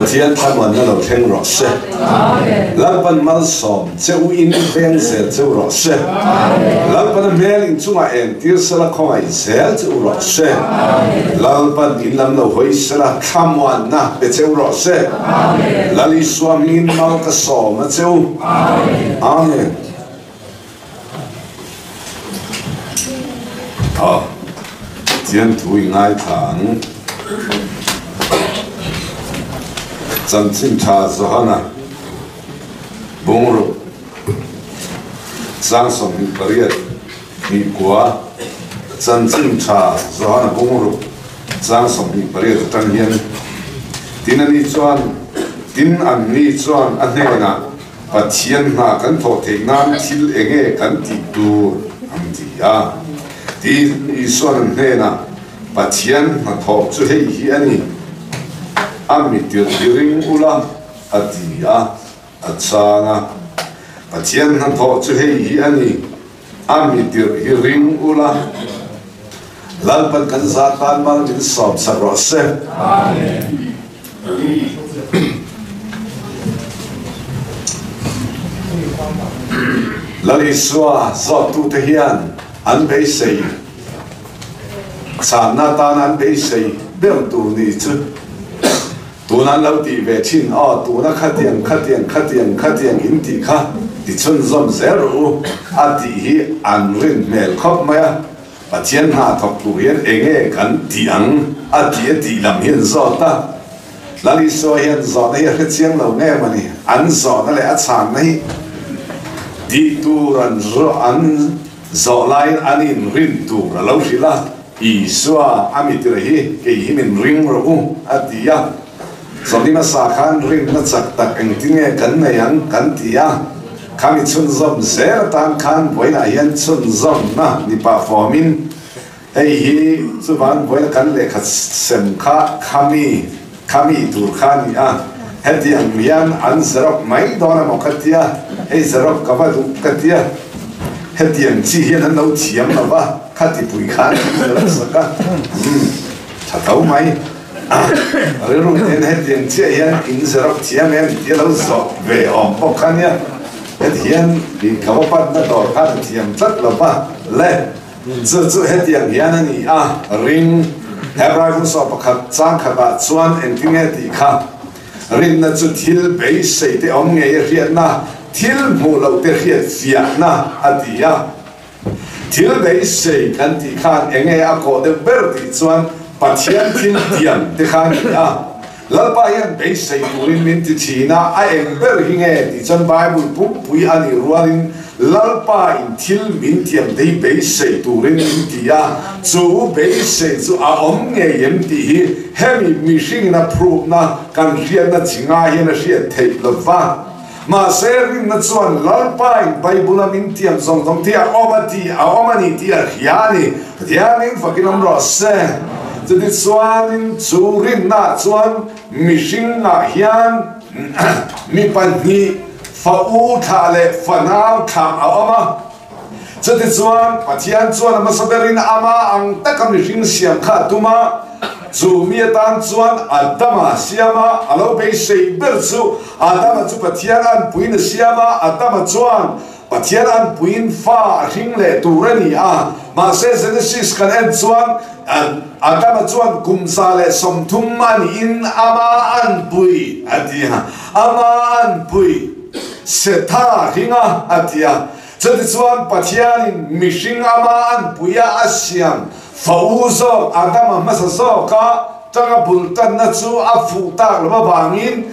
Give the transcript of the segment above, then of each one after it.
Pathian thlamuanna lo thleng rawh se. Lalpan malsawm che u in veng zel che u rawh se. Lalpan a hmel in chungah entir sela khawngaih zel che u rawh se. Lalpan in lam lo hawi sela thlamuanna pe che u rawh se. Lal Isua hmingin mal ka sawm a che u. Amen. Aw, Pathian thu i ngaithla ang. Chanchin tha Johana bungruk chang 28 hnih kua Chanchin tha Johana bungruk chang 28 atang hian tin ani chuan tin anni chuan a hnenah Pathian hna kan thawh theih nan thil eng nge kan tih tur an ti a. Tiin Isua'n an hnenah, Pathian hnathawh chu hei hi a ni, a mi tirh hi ring ula, a ti a, a chhang a. Pathian hnathawh chu hei hi a ni, a mi tirh hi ring ula. Lalpan kan za tan mal min sawm sak rawh se. Amen. Lal Isua zawttute hian an beisei chhanna atana an beisei ber tur ni chu tuna an lo tih ve thin, Aw, tuna khatiang, khatiang, khatiang, khatiang in tih kha ti chhunzawm zel rawh u a tih hi an rin hmel khawp mai a. Pathian hna thawk tur hian enge kan tih ang a tih a tih lam hi an zawt a. Lal Isua hian zawhna hi a hre chiang lo nge mawni, an zawhna leh a chhanna hi tih tur an an zawh laiin an inrin tur a lo hrilh a, Isua a mitira hi kei hi min ring rawh u a ti a. Zawhni hmasa khan rinna chak tak engtin nge kan nei ang kan ti a, khami chhunzawm zel atan khan vawiinah hian chhunzawmna ni pah fawmin hei hi chuvang vawiina kan lehkha sem kha khami khami tur kha a ni a, hetiang hian an xerox mai dawn emaw ka tia, hei xerox ka va duh ka tia, hetiang chi hian an lo thiam lo va, khati pui khan an xerox sak a, umm tha tho mai. Rilru ten hetiang chiah hian in xerox thiam em tih a lo zawh ve awm bawk kha nia. Heti hian ka va panna dawr khan a thiam tlat lo va le. Chu chu hetiang hian a ni a ring. Hebrai hmuhsawh pakhat chang khatah chuan engtin nge tih kha rinna chu thil beisei te awm ngei a hriatna, thil hmuh loh te hriat fiahna a ti a. Thil beisei kan tih khan eng nge a kawh deuh ber tih chuan Pathian thil tiam te kha a ni a. Lalpa hian beisei turin min ti thin a, a eng ber hi nge tih chuan Bible pumpui a nih rualin Lalpa in thil min tiam te hi beisei turin min ti a, chu beisei chu a awm ngei em tih hi hemi mihringin a phrukna kan hriatna chi nga hian a hriat theih lova. Mahse, rinna chuan Lalpain Bible-a min tiam zawng zawng tih a awm a ti, a awm a ni tih a hria a ni. Pathianin fakin awm rawh se. Chutichuanin chu rinnaah chuan mihringah hian mi pahnih, fa u thlah leh fa nau thlah a awm a. Chutichuan, Pathian chuan a hmasa berin amah ang taka mihring siam kha a tum a, chu mi atan chuan Adama siam a, a lo beisei ber chu Adama chu Pathian anpuiin a siam a, Adama chuan Pathian anpuiin fa a hring leh tur a ni a. Mahse, Genesis kan en chuan Adama chuan kum 130 a niin ama anpui a ti a, ama anpui Setha hring a, a ti a. Chutichuan Pathianin mihring ama anpuia a siam fa u zawk Adama hmasa zawka tanga bul tanna chu a fuh tak lo avangin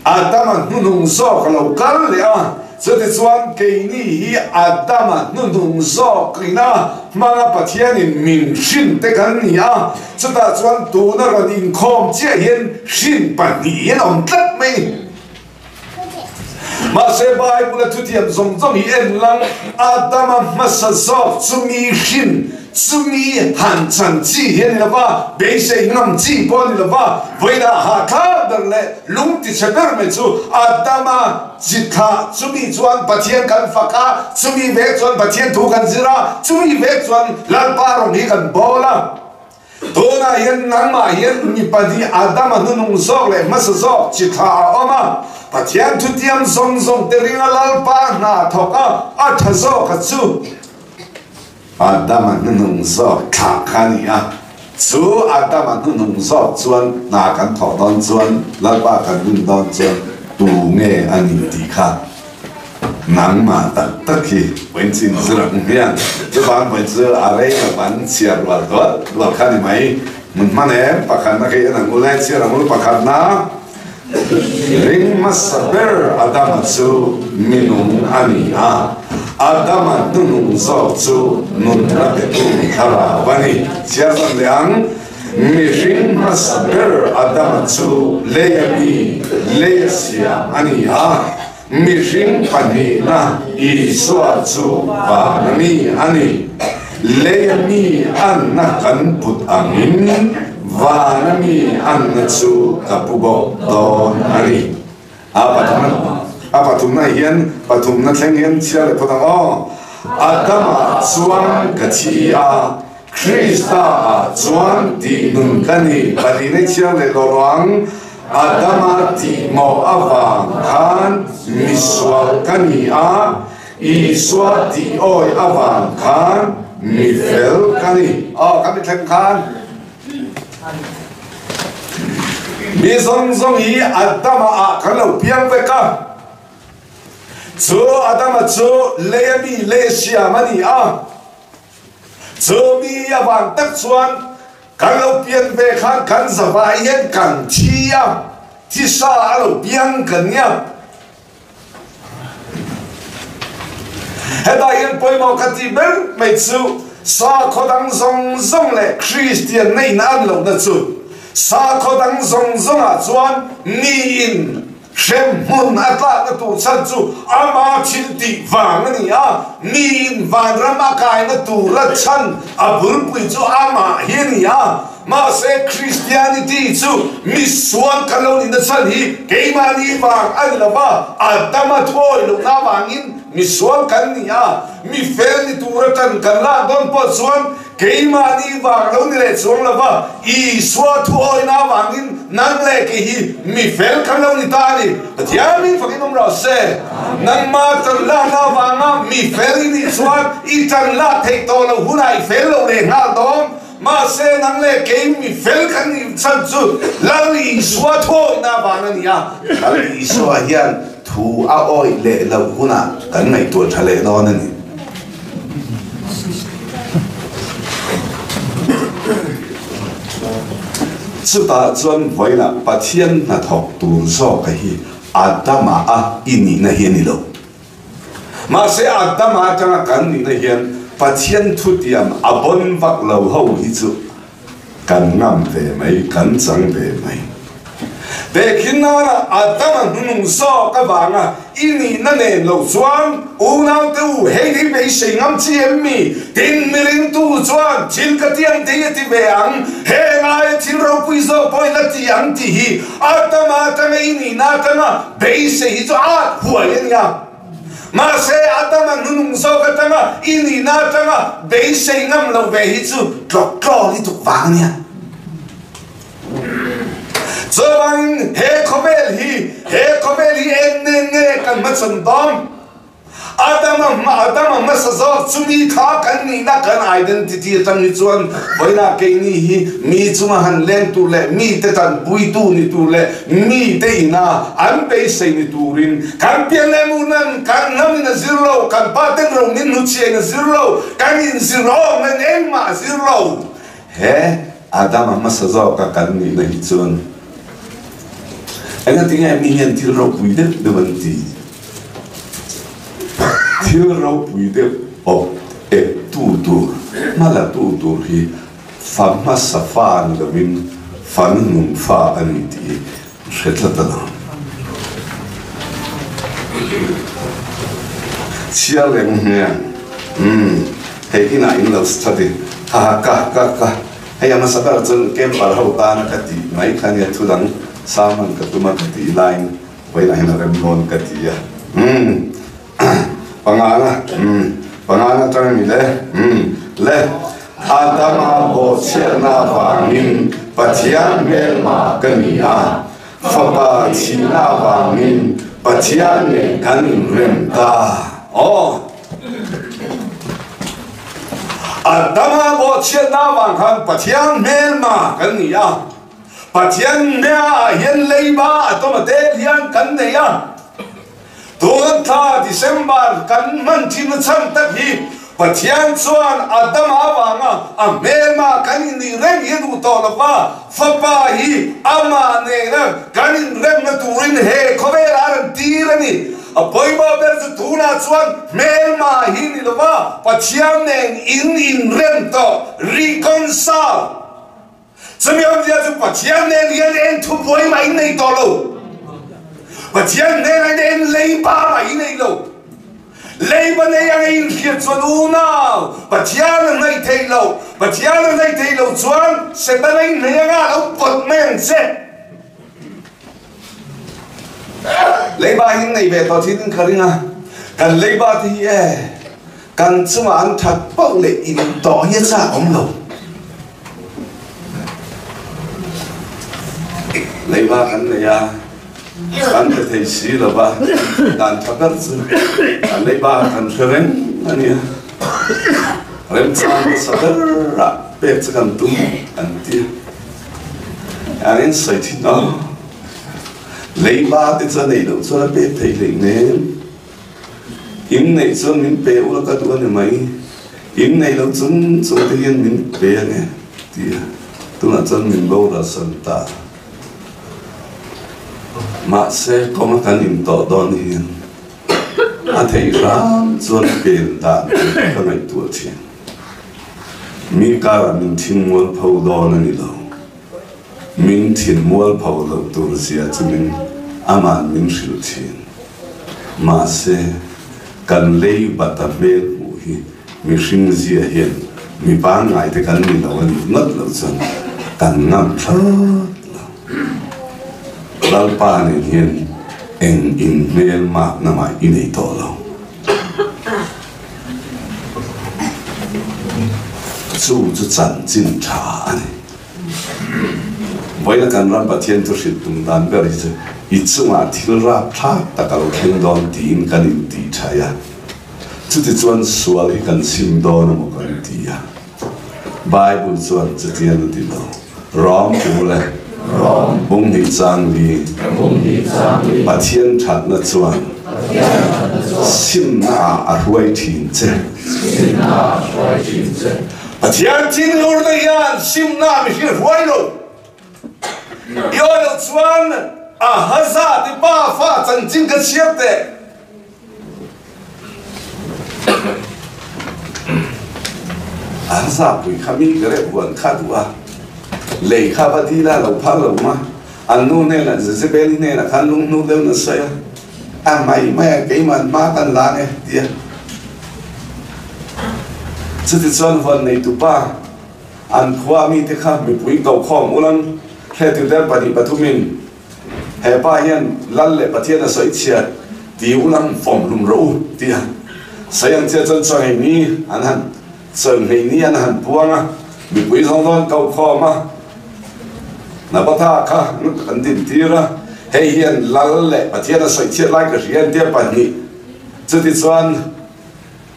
Adama hnuhnung zawk a lo kal leh a. Chutichuan keini hi Adama hnuhnung zawk ina hmanga Pathianin min hrin te kan ni a. Chutah chuan tuna rawn inkhawm chiah hian hrin pahnih hian a awm tlat mai. Mahse, Bible-a thutiam zawng zawng hi en lang, Adama hmasa zawk chumi hrin, chumi han chan chi hi a ni lo va, beisei ngam chi pawh a ni lo va. Vawiinah hahthlak ber leh lung tichhe ber mai chu Adama chi thlah, chumi chuan Pathian kan fak a, chumi vek chuan Pathian thu kan zir a, chumi vek chuan Lalpa rawng hi kan bawl a. Tunah hian nangmah hian mi pahnih Adama hnunung zawk leh hmasa zawk chi thla a awm a, Pathian thutiam zawng zawng te ringa Lalpa hna thawk a, a tha zawka chu Adama hnunung zawk thla kha a ni a. Chu Adama hnunung zawk chuan hna kan thawh dawn chuan Lalpa kan rin dawn chuan tu nge a ni tih kha Nangmah tak tak hi vawinchin zir ang hian chuvang vawi chu a rei lo an chhiar rual dual dual kha ni mai. Hmun hman em pakhatna khi en ang u le, chhiar ang u pakhatna ring hmasa ber Adama chu minung a ni a, Adama hnunung zawk chu nunna petu thlarau a ni. Chhiar zawm leh ang, mihring hmasa ber Adama chu leia mi, leia siam a ni a, Mihring pahnihna Isua chu vana mi a ni. Leia mi anna kan put angin vana mi anna chu ka pu bawk dawn a ni. A pathumna a pathumna hian pathumna thleng hian chhiar leh phawt ang aw. Adama chuan ka thi a, Krista ah chuan tih nun ka ni. Pahnihna i chhiar leh lawh rawh ang. Adama tih mawh avang khan misual ka ni a, Isua tih awi avang khan mi fel ka ni. Aw, ka mi thleng khan mi zawng zawng hi Adama ah kan lo piang vek a. Chu Adama chu leia mi leh siam a ni a. Chu mi avang tak chuan kan lo pian ve khan kan zavai hian kan thi a, thisa a lo piang kan nia. Hetah hian pawimawh ka tih ber mai chu sakhaw dang zawng zawng leh Kristian na in an lohna chu sakhaw dang zawng zawngah chuan miin Hremhmun a tlakna tur chhan chu ama thil tih vang a ni a, miin vanram a kaina tura chhan a bulpui chu amah hi a ni a. Mahse Christianity chu misual kan lo nihna chhan hi keimahni vang a ni lo va, Adama thuawi lohna avangin misual kan ni a, mi fel ni tura tan kan lak dawn pawh chuan Keimahni vang lo ni leh chuang lo va, Isua thuawina avangin nang leh kei hi mi fel kan lo ni ta a ni. Pathian min fakin awm rawh se. Nangmah tan lakna avanga mi fel i nih chuan i tan lak theih tawh lo hunah i fel lo leh nghal dawn. Mahse nang leh kei mi fel kan nih chhan chu Lal Isua thuawina avang a ni a. Lal Isua hian thu a awih leh loh hunah kan ngaihtuah tha leh dawn a ni. Chutah chuan vawiinah Pathian hnathawk tur zawka hi Adama a i nihna hi a ni lo. Mahse Adama atanga kan nihna hian Pathian thutiam a bawn vak lo ho hi chu Kan ngam ve mai, kan chang ve mai. Tehkhin nana Adama hnunung zawk avanga i nihna nen lo chuan unaute u hei hi beisei ngam chi em mi? Tin, miringtu chuan thil ka tiang thei a ti ve ang, heng aia thil ropui zawk pawhin a ti ang tih hi Adama atanga i nihna atanga beisei hi chu a huai a nia. Mahse, Adama hnunung zawk atanga i nihna atanga beisei ngam lo ve hi chu tlawk tlaw lutuk vang a nia. Chuvangin he khawvel hi, he khawvel hi eng nen nge kan hmachhawn dawn? Adama hma, Adama hmasa zawk chumi kha kan nihna kan identity atang hi chuan vawiinah keini hi mi chunga han leng tur leh mite tanpuitu ni tur leh mite ina an beisei ni turin Kan pian leh mu nan kan hnam in a zir lo, kan pa ten ro min hnuchhia in a zir lo, kan in zir awm nen engmah a zir lo. He Adama hmasa zawka kan nihna hi chuan engatinge mi hian thil ropui deuh deuh an ti? Thil ropui deuh awp ep tu tur, hmala tu tur hi fa hmasa fa ni lovin fa nuhnung fa a ni tih hi Hre tlat a lo. Chhiar leh hmel. Umm hei inah in lo study ha ha ka ka ka hei a hmasa ber chuan camper ho tana ka tih mai kha nia thu dang sermon ka tum a ka tih laiin vawiinah hian a rem dawn ka ti a umm pangana umm pangana atang a ni le umm le. Adama bawhchhiatna avangin Pathian hmelma ka ni a, Fapa thihna avangin Pathian nen kan inrem ta. Aw. Adama bawhchhiatna avang khan Pathian hmelma kan ni a, Pathian hmeaah hian leiba a tawm a tel hian kan nei a. Tun thla December kan hman thin chhan tak hi Pathian chuan Adama avanga a hmelma kan innih reng hi a duh tawh lo va, Fapa hi amah nena kan inremna turin he khawvelah a rawn tir a ni. A pawimawh ber chu tunah chuan hmelma hi ni lo va, Pathian nen in inrem tawh, reconcile. Chumi awmzia chu Pathian nen hian eng thu buai mah in nei tawh lo. Pathian hnenah in eng leiba mah i nei lo. Leiba nei anga in hriat chuan unau, Pathian a hnaih theih lo. Pathian a hnaih theih lo chuan Setana in hnei anga a lo pawt mai ang che. Leiba hi in nei ve tawh thin in ka ring a, kan leiba te hi e kan chungah an that pauh leh in tawh hi a chak awm lo. Leiba kan nei a, kan pe thei si lo va, dan tha ber chu kan leiba kan hre reng a nia. Remchang hmasa berah pek chu kan tum an ti a. An in sawi thin a, leiba te chu a neih loh chuan a pek theih hleih nen. In neih chuan min pe ula ka duh a ni mai, in neih loh chung chung te hian min pe a nge ti a, tunah chuan min boral san ta. Mahse kawnga kan intawh dawn hian a theih hram chuan pen dan tur ka ngaihtuah thin. Mi karah min thin mualpho dawn a ni lo. Min thin mualpho loh tur zia chu min ama'n min hrilh thin. Mahse, kan lei bata hmel hmuh hi mihring zia hian mi pangngai te kan ni lo a nih ngawt loh chuan kan ngam thlawt lo. Lalpa nen hian eng inhmel makna mah i nei tawh lo. Chu chu chanchin tha a ni. Vawiina kan ram Pathian chu hrilh tum dan ber hi chu i chungah thil rapthlak tak a lo thleng dawn tiin kan intih thaih a. Chutichuan sual hi kan chim dawn emaw kan ti a. Bible chuan chutiang a ti lo. Rawng tu le bung hnih chang li Pathian thatna chuan simna ah a hruai thin che. Pathian thinlurna hian simna mi hrilh hruai lo. I awi loh chuan Ahaza ti pa fa chanchin ka chhiar teh. Ahaza pui kha mi ka reuh huan kha duh a, lei kha va dil a lo phal lo ma. An nu hnenah Jezebel-i hnenah khan lunghnur deuhin a sawi a, A mai mai a, keimah hma kan la ang e, ti a. Chutichuan huan neitupa an khua mite kha mipui kokhawm ulang hretu der pahnih pathumin he pa hian Lal leh Pathian a sawi chhiat ti ulang fawm hlum rawh u ti a sawi ang chiah chuan chawnghei an han chawnghei ni an han puang a, mipui zawng zawng an kokhawm a, Nabatha kha an dintir a, hei hian Lal leh Pathian a sawi chhiat lai ka hria an tia pahnih chutichuan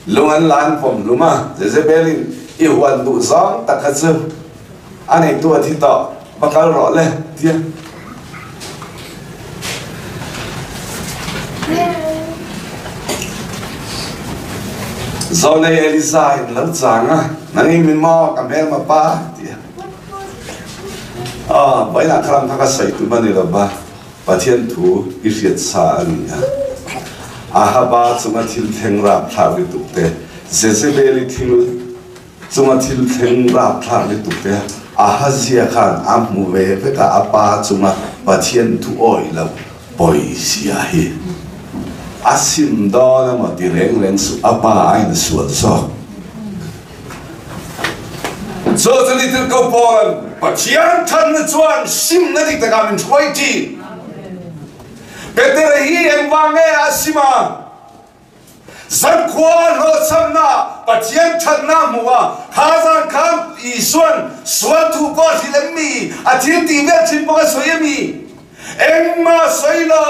Lung an la an pawm hlum a, Jezebel-in i huan duh zawng tak kha chu a neitu a thi tawh, va kal rawh le, tia. Zawnei Eliza-in lo chang a, Nang i mi maw, ka hmelma pa, tia. Aw, vawiinah khalam kha ka sawi tum a ni lo va. Pathian thu i hriat sa a ni a. Ahaba chunga thil thleng rapthlak lutuk te, Jezebeli thil chunga thil thleng rapthlak lutuk te Ahazia khan a hmu ve vek a, a pa chunga Pathian thu awih loh pawizia hi a sim dawn emaw ti reng reng suh, a pa a insual zawk. Chu chu ni thil ko pawn Pathian thanna chuan simna dik takah min hruai thin. Petera hi engvang nge a sim a? Zankhua hlawhchhamna Pathian thatna hmuh a, kha zan khan Isuan sual thu pawh a hrilh em mi? A thil tih vel thin pawh a sawi em mi? Engmah sawi lo,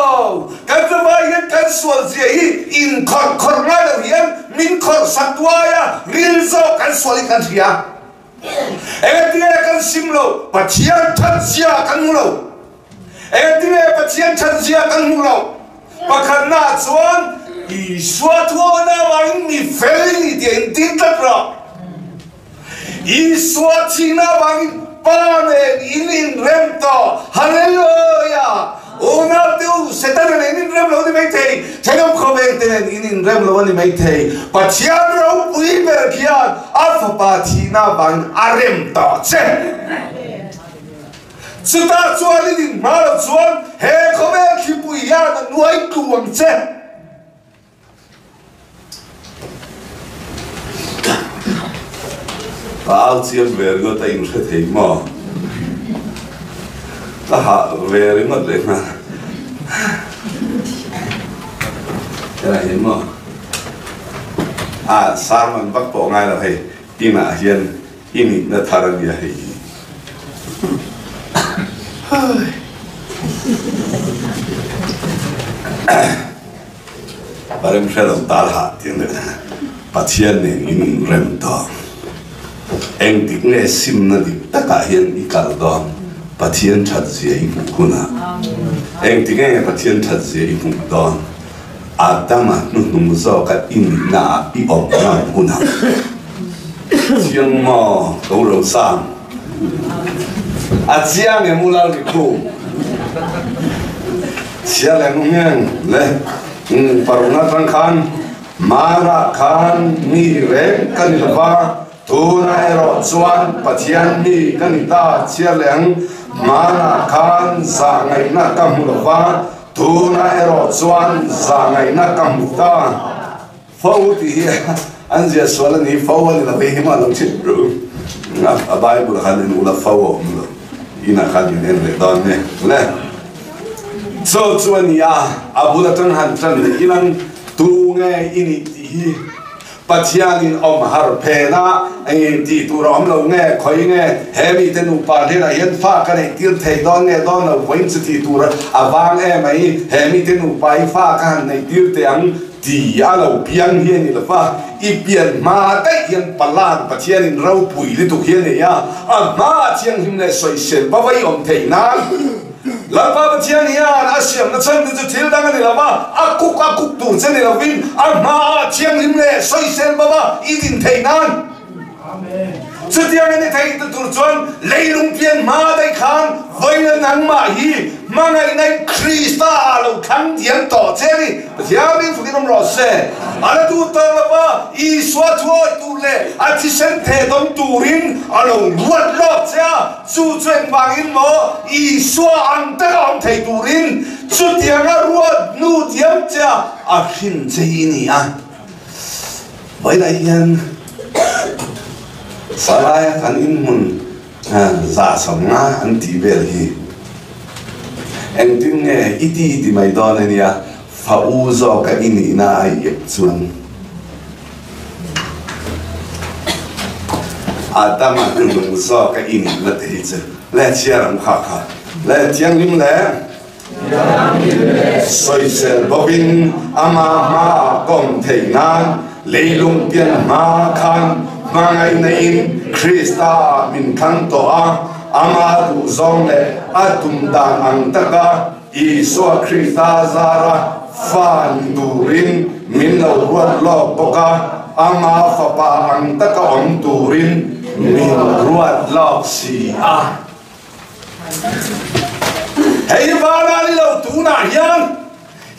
kan tlawmai hian kan sual zia hi inkhawrh khawrh ngai lo hian min khawrh sak tuai a, ril zawk kan sual hi kan hria. Engtinge kan sim lo, Pathian that zia kan hmu lo. Engtinge Pathian that zia kan hmu lo. Pakhatnaah chuan Isua thuawna avangin mi fel i ni tih a intir tlat rawh. Isua thihna avangin Pa nen in inrem tawh. Hallelujah! Unau te u, Setana nen in inrem lo a ni maithei, thenawm khawveng te nen in inrem lo a ni maithei. Pathian ropui ber khian a Fapa thihna avangin a rem tawh che. Chutah chuan in inhma lo chuan he khawvel thlipui hian a nuai tlu ang che. Ka au chiang ve ringawt a inhre thei maw? Ka hah ve ringawt leh nghal. Helai hi maw? A sermon vak pawh ngai lo hei inah hian i nihna thar a nia hei hi. A rem hre lo tal hah tih an Pathian nen in inrem tawh. Engtik nge simna dik takah hian i kal dawn Pathian that zia i hmuh hunah? Engtik nge Pathian that zia i hmuh dawn Adama hnuhnung zawka i nihna ah i awm ngam hunah? Chiang maw Ko Rosang? A chiang em u Lalrikhu? Chhia leh nung le paruk atang khan Mara khan mi reng ka ni lova, tuna erawh chuan Pathian mi ka ni ta. Chhia leh ang Mara khan zah ngaihna ka hmu lova, tuna erawh chuan zah ngaihna ka hmu ta. Fo tih hi an zia sual a ni, fo a ni lo hei hi maw a lo chhit ru a Bible ah khan en ula fo a awm lo inah khan in en leh dawn nia le cho chu a ni a a bul atang han tan leh ilang tu nge i nih tih hi Pathianin awm har phen a eng tih tur a awm lo nge khawi nge he mite nupa hnenah hian fa ka neih tir thei dawn nge dawn lo vawiin chu tih tur a vang em mai he mite nupa hi fa ka han neih tir teh ang Ti a lo piang hi a ni lo va, i pian hma daih hian Palan Pathianin ropui lutuk hi a nei a, a hma thianghlim leh sawisel va vai awm theih nan Lalpa Pathian hian a siamna chhan te chu thil dang a ni lo va, a kuk a kuk tur che ni lovin a hma thianghlim leh sawisel va va i din theih nan. Chutiang a ni thei ta tur chuan leilung pian hma daih khan vawiin nangmah hi hmangaihna in Krista ah lo thlang diam tawh che a ni. Pathianin fakin awm rawh se. A la duh tawh lo va, Isua thuawih tur leh a thisen theh dawm turin a lo ruat lawk che a, chu chu engvangin maw Isua ang taka awm thei turin chutianga ruat hnu diam che a a hrin che hi ni a. Vawilah hian Salaia kan inhmun 150 an tih vel hi engtin nge i ti ti mai dawn a nia, fa u zawka i nihna a iep chuan Adama hnung zawka i nihna te hi chu le chhiar ang kha kha le thianghlim le. Sawisel bawkin ama hmaah kawm theih nan leilung pian hma khan hmangaihna in Krista ah min thlang tawh a, ama duhzawng leh a tum dan ang taka Isua Krista zara fa ni turin min lo ruat lawk bawk a, ama fapa ang taka awm turin min ruat lawk si a. Hei vana ni lo tunah hian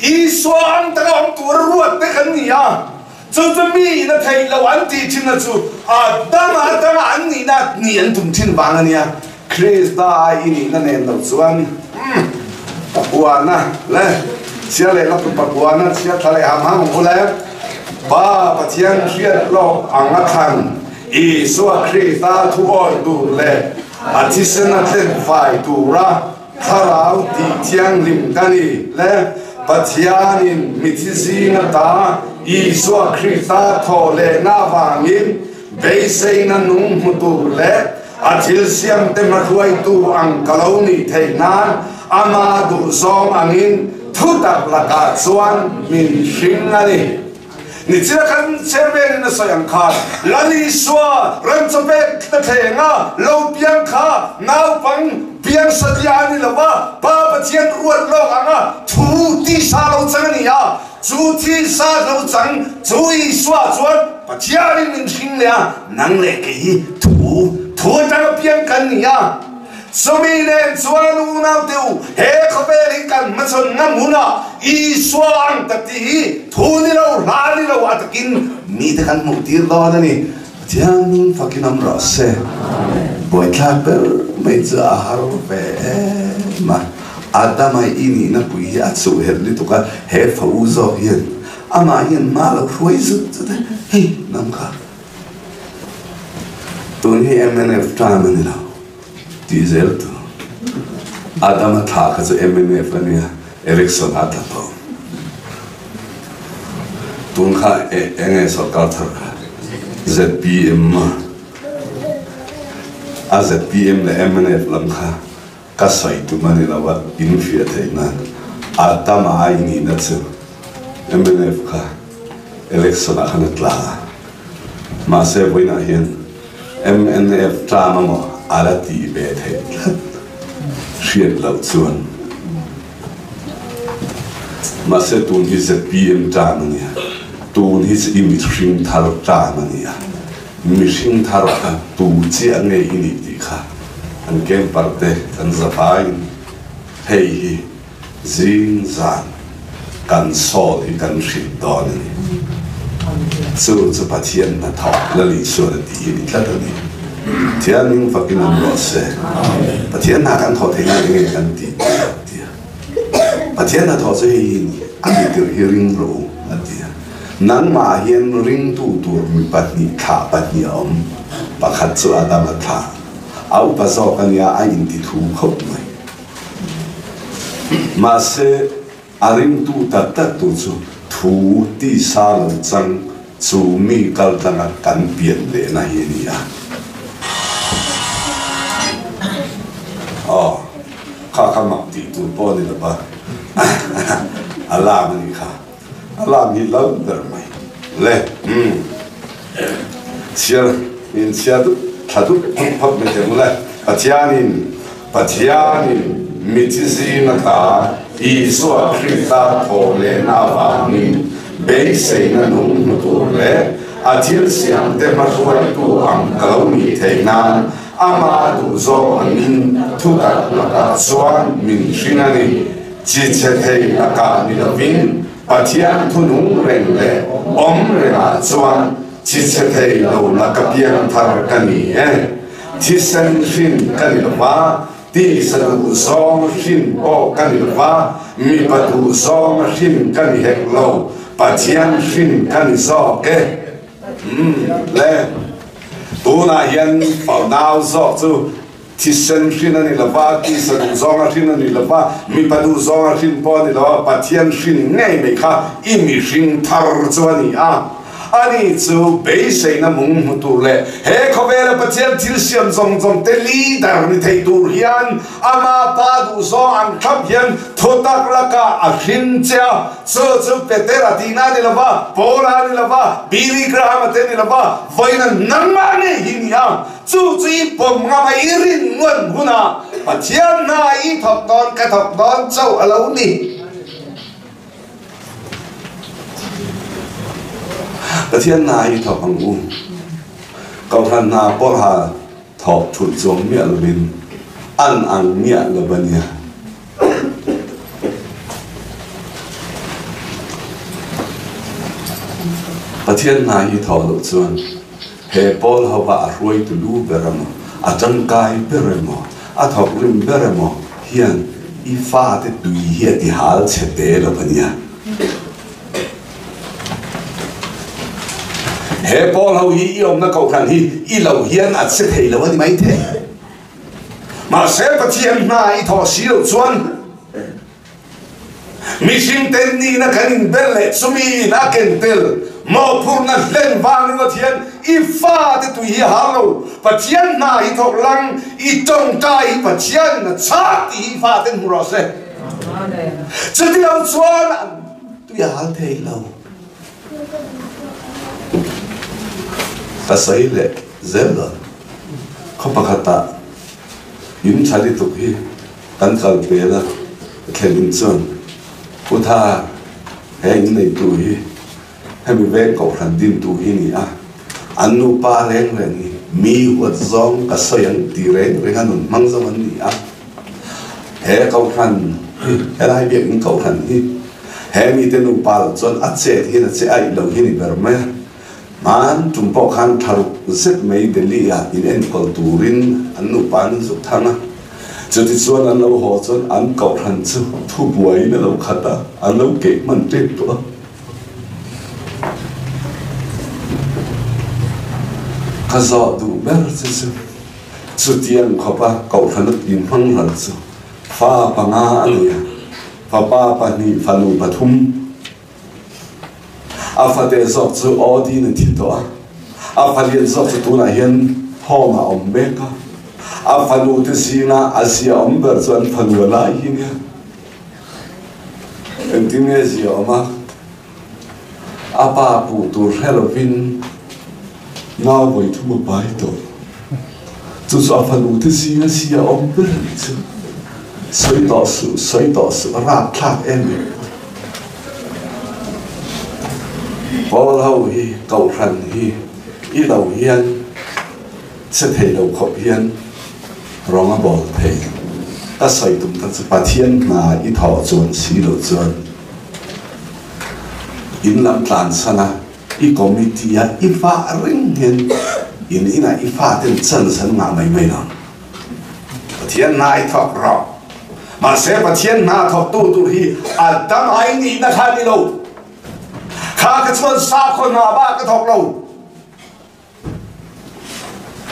Isua ang taka awm tura ruat te kan ni a, chu chu mi in a theih loh an tih thinna chu Adama atanga an nihna ni an tum thin vang a nia. Krista ai i nihna nen lo chuan pakuana le chhia leh la tu pakuana chhia thla leh ham ham ang u le. Pa Pathian hriat lawk ang a thlan Isua Krista thu awih tur leh A thisen a thlen fai tura thlarau tih thianghlim ka ni le. Pathianin mithi zing ata Isua Krista thawhlehna avangin beiseina nung hmu tur leh a thil siamte hmahruaitu ang ka lo nih theih nan ama duhzawng angin thutak lakah chuan min hring a ni. Nichina kan chairman in a sawi ang khan Lal Isua remchawpek ta thleng a lo piang kha naupang piang satliah a ni lo va, Pa Pathian ruat lawk ang a thu tisa lo chang a ni a, chu thisa lo chang chu Isua chuan Pathianin min hring leh a, nang leh kei hi thu thu atanga piang kan ni a. Chumi nen chuan unaute u, he khawvel hi kan hmachhawn ngam hunah Isua ang tak tih hi thu ni lo, hla ni lo a takin mite kan hmuh tir dawn a ni. Pathian fakin awm rawh se. Buaithlak ber mai chu a har ve em a. Adama i nihna pui hi a chuh helh lutuk a, he fa u zawk hian amah hian hma lo hruai zut zut a, hei nang kha tun hi mnf tan a ni lo. Tih zel tu. Adama thla kha chu mnf a nia, Erickson a tla tawh. Tun kha enge sorkar thar kha? ZPM a. A ZPM leh mnf lam kha ka sawi tum a ni lo a, in hriat theih nan. Adama a inihna chu mnf kha election ah khan a tla a. Mahse vawiinah hian Mnf tlang emaw a la tih ve theih tlat hriat loh chuan mahse tun hi zpm tlang a nia, tun hi chu i mihring thar tlang a nia, mihring thar kha tu chiah nge i nih tih kha an camper te kan zavaiin hei hi Zing zan kan sawl hi kan hrilh dawn a ni. Chu chu Pathian hnathawk Lal Isuan a tih hi ni tlat a ni. Pathian hming fakin awm rawh se. Pathian hna kan thawh theih nan enge kan tih tih a ti a. Pathian hnathawh chu hei hi ni, a mi tirh hi ring rawh u a ti a. Nangmah hian ringtu tur mi pahnih thlah pahnih a awm. Pakhat chu Adama thlah. A upa zawk a nia a intithu khawp mai. Mahse, a ringtu tak tak tu chu thu tisa lo chang chu mi kal tlanga kan pian lehna hi a ni a. Aw, kha kha mak tih tur pawh a ni lo va, alarm a nih kha. Alarm hi lo ber mai le. Umm, chhiar in chhiar dup thla dup dup phawt mai teh ang le. Pathianin Pathianin mithi zing ata Isua Krista thawh lehna avangin beiseina nung hmu tur leh a thil siamte hmahruaitu ang ka lo nih theih nan amah duhzawk angin thutak lakah chuan min hring a ni. Chi chhe thei lakah ni lovin Pathian thunung reng leh awm rengah chuan chi chhe thei lo laka piang thar ka ni e. Thisen hrin ka ni lo va, tisa duh zawng hrin pawh ka ni lo va, mipa duh zawng hrin ka ni hek lo, Pathian hrin ka ni zawk e. Umm le, tunah hian nau zawk chu thisen hrin a ni lo va, tisa duh zawng a hrin a ni lo va, mipa duh zawng a hrin pawh a ni lo va, Pathian hrin ngei mai kha i mihring thar chu a ni a. Ani chu beiseina mung hmu tur leh he khawvela Pathian thil siam zawng zawng te leader ni thei tur hian ama pa duhzawng ang thlap hian thutak lakah a hrin che a. Chu chu Petera tihna a ni lo va, Paula a ni lo va, Billy Graham-a te a ni lo va, vawiina nangmah ngei hi ni a. Chu chu i pawm ngam a, i rin ngawn hunah Pathian hna i thawk dawn, ka thawk dawn chauh a lo ni. Pathian hna hi thawk ang u. Kohhran hna pawlha thawk thulh chuang miah lovin an ang miah lo a nia. Pathian hna hi thawh loh chuan he pawl hova a hruaitu lu ber emaw, a tangkai ber emaw, a thawk rim ber emaw hian i fate tui hi a ti hal chhe te lo a nia. He pawl ho hi i awmna kohhran hi i lo hian a che thei lo a ni maithei. Mahse Pathian hna i thawh si loh chuan. Mihring ten nihna kan inbel leh chumi in a ken tel mawhphurhna hlen vang ringawt hian i fate tui hi a har lo. Pathian hna hi thawk lang, i tawngtai hi Pathian in a chhak tih hi i faten hmu rawh se. Chuti lo chuan an tui a hal thei lo. Ka sawi leh zel dawn. Khaw pakhatah in tha lutuk hi kan kal pel a, ka thlen in chuan Pu Tha he in neitu hi hemi veng kohhran dintu hi ni a, an nupa reng reng hi mi huat zawng ka sawi ang ti reng reng a nun hmang zawng an ni a, he kohhran hi helai biakinn kohhran hi he mite nupa lo chuan a chet hian a che aih lo hi ni ber mai a. Hman tum pawh khan tharuk zet mai Delhi ah in enkawl turin an nupa an inzuk thang a. Chutichuan an lo haw chuan an kohhran chu thubuaiin a lo khat a, an lo keh hman tep tawh a. Ka zawh duh ber che chu chutiang khawpa kohhran a inhmang ral chu fa panga a nei a, fapa pahnih fanu pathum. A fate zawk chu aw tiin a thi tawh a, a falian zawk chu tunah hian home ah a awm mek a, a fanu te zinga a zia awm ber chu an fanu a lai hi nia. Engtin nge zia awm a? A pa puh tur hre lovin nau vawi thum a pai tawh. Chu chu a fanu te zinga zia awm ber a nih chu. Sawi tawh suh, sawi tawh suh, a rapthlak em em. Pawl ho hi kohhran hi i lo hian che thei lo khawp hian rawng a bawl thei. Ka sawi tum tak chu Pathian hna i thawh chuan si lo chuan in lam tlan san a i committee a i fah reng hian in inah i faten chance an ngah mai mai lo. Pathian hna i thawk rawh. Mahse Pathian hna thawktu tur hi a dam ai nihna kha a ni lo. Kha ka chuan sakhaw hna bak ka thawk lo.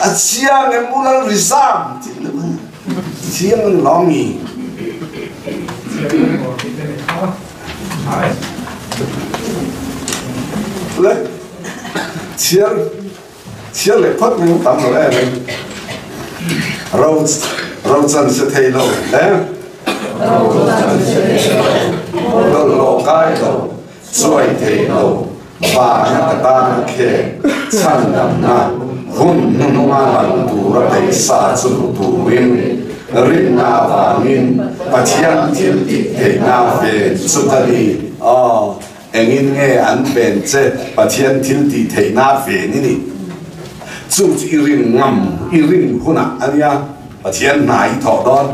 A chiang em u lal rizam tih na mai. Chiang an lawng mi. Le chiar Chhiar leh phawt mai tam lo em em. Ro ro chan se thei lo le. Ro chan se thei lo. Lawlhlawh kai lo, chuai thei lo, vana ka tan khe chhandamna hun hnuhnunga lang tura peisa chu hmu turin rinna avangin Pathian thil tih theihna ven chu ka ni. Aw. Engin nge an ven che Pathian thil tih theihna ven i ni? Chu chu i rin ngam, i rin hunah a nia Pathian hna i thawh dawn.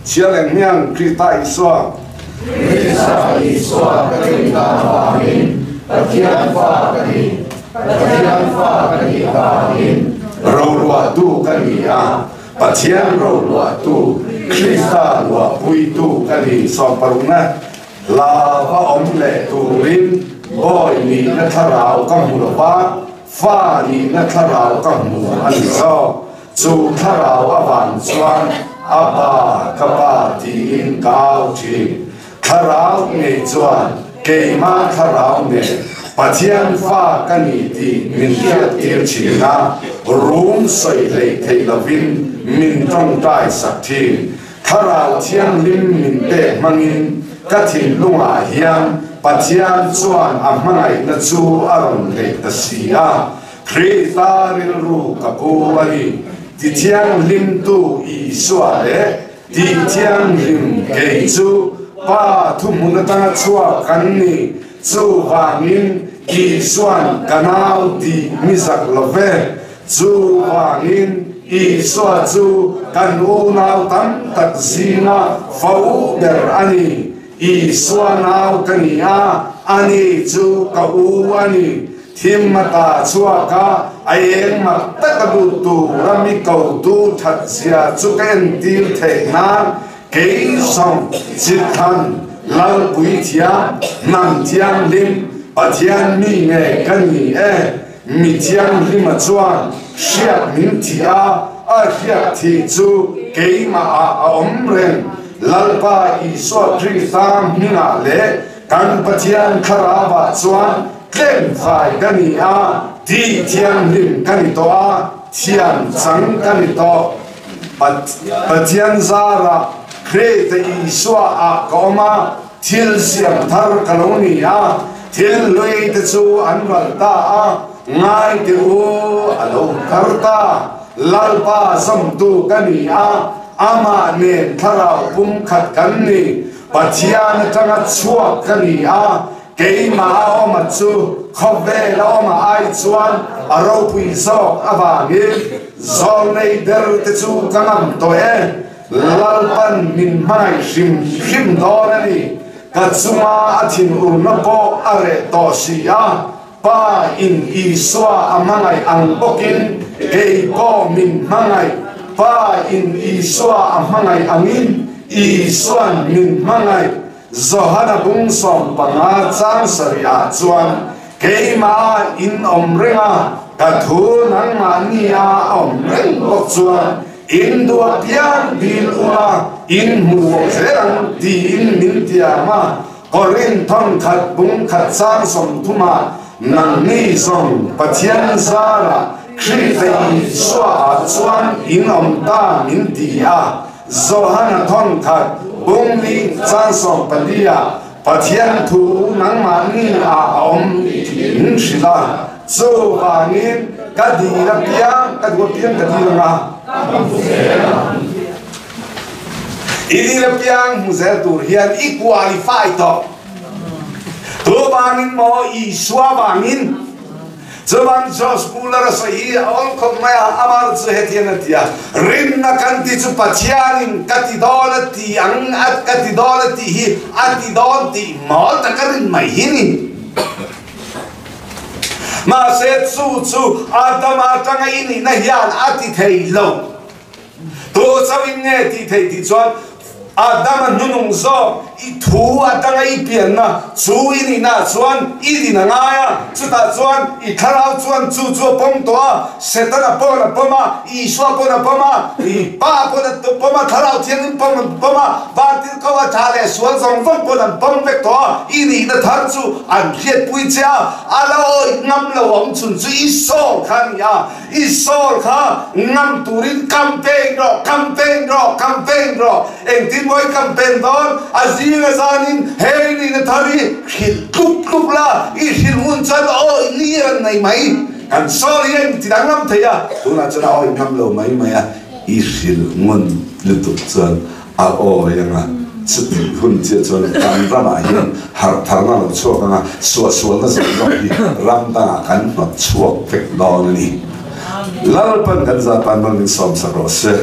Chhiar eng hmiang Krista Isua. Krista Isua ka rin dan avangin Pathian fa ka ni, Pathian fa ka nih avangin. Roluahtu ka ni a, Pathian roluahtu, Krista luahpuitu ka ni. Sawmparukna. Hla va awm leh turin bawi nihna thlarau ka hmu lo va, fa nihna thlarau ka hmu a ni zawk. Chu thlarau avang chuan a pa ka pa tiin ka au thin. Thlarau ngei chuan keimah thlarau nen Pathian fa ka ni tih min hriattir thin a, rum sawi hleih theih lovin min tawngtai sak thin. Thlarau Thianghlim min pek hmangin ka thinlungah hian Pathian chuan a hmangaihna chu a rawn neih ta si a, Krista rilru ka pu a ni. Tithianghlimtu Isua leh Tihthianghlim kei chu Pa thuhmun atanga chhuak kan ni. Chuvangin Isua'n ka nau tih mi zak lo ve. Chuvangin, Isua chu kan unau tam tak zinga fo ber a ni. Isua nau ka ni a, ani chu ka u a ni. Thim a ta chhuak a, a eng mak taka lut tura mi kotu that zia chu ka entir theih nan kei zawng Chithan, Lalpui Thiam, Hnam Thianghlim, Pathian mi nge ka ni e? Mi thianghlima chuan hriat min thih a, a hriat thih chu keimahah a awm reng. Lalpa Isua Krista hmingah leh kan Pathian Thlarauah chuan tlemfai ka ni a, tih thianghlim ka ni tawh a, thiam chang ka ni tawh. Pathian zarah Krista Isua ah ka awm a, thil siam thar ka lo ni a, thil hlui te chu an ral ta a, ngai teh u, a lo thar ta. Lalpa zawmtu ka ni a, amah nen thlarau pumkhat kan ni. Pathian atanga chhuak ka ni a, keimah a awma chu khawvel a awma ai chuan a ropui zawk avangin zawlnei ber te chu ka ngam tawh e. Lalpan min hmangaih hrim hrim dawn a ni. Ka chunga a thinurna pawh a reh tawh si a, Pa in Isua a hmangaih ang bawkin kei pawh min hmangaih. Pa in Isua a hmangaih angin Isuan min hmangaih. Johana bung 15 chang sarih ah chuan, Keimah in awm reng a, ka thu nangmahni a awm reng bawk chuan in duh apiang dil ula in hmu zel ang tiin min tiam a. Korin thawnkhat bungkhat chang 30ah nangni zawng Pathian zarah Krista Isuaah chuan in awm ta min ti a. Johana thawnkhat bungli chang 14ah Pathian thu nangmahni ah a awm tih min hrilh a. Chuvangin ka dil apiang, ka duh apiang ka dil anga. I dil apiang hmu zel tur hian i qualify tawh. Tu vangin maw? Isua vangin. Chuvang Josh Muller a sawi hi a awm khawp mai a, amah chu hetiang a ti a, Rinna kan ti chu Pathianin ka ti dawn a ti ang a, ka ti dawn a tih hi a ti dawn tih mawl taka rin mai hi ni. Mahse chu chu Adama atanga i nihna hian a ti thei lo. Tu chauhin nge tih theih tih chuan Adama hnunung zawk i thu atanga i pianna chu i nihnaah chuan i din a ngai a, chutah chuan i thlarau chuan chu chu a pawm tawh a, Setana pawn a pawm a, Isua pawn a pawm a, i Pa pawn a pawm a, Thlarau Thianghlim pawn an pawm a, Vantirhkoh a tha leh sual zawng zawng pawn an pawm vek tawh a, i nihna thar chu an hriatpui che a, a la awih ngam lo awm chhun chu i sawl kha a ni a. I sawl kha ngam turin campaign rawh, campaign rawh, campaign rawh. Engtin maw i campaign dawn? A zing a zanin hei nihna thar hi hrilh tlup tlup la, i hrilh hun chuan awi ni a rawn nei mai. Kan sawl hi a inti danglam thei a, tunah chuan a awi ngam lo mai mai a, i hrilh ngun lutuk chuan a awi ang a, chutih hun chiah chuan kan ramah hian harh tharna lo chhuak ang a, suahsualna zawng zawng hi ram dangah kan hnawt chhuak vek dawn a ni. Lalpan kan zah tan mal min sawmsak rawh se.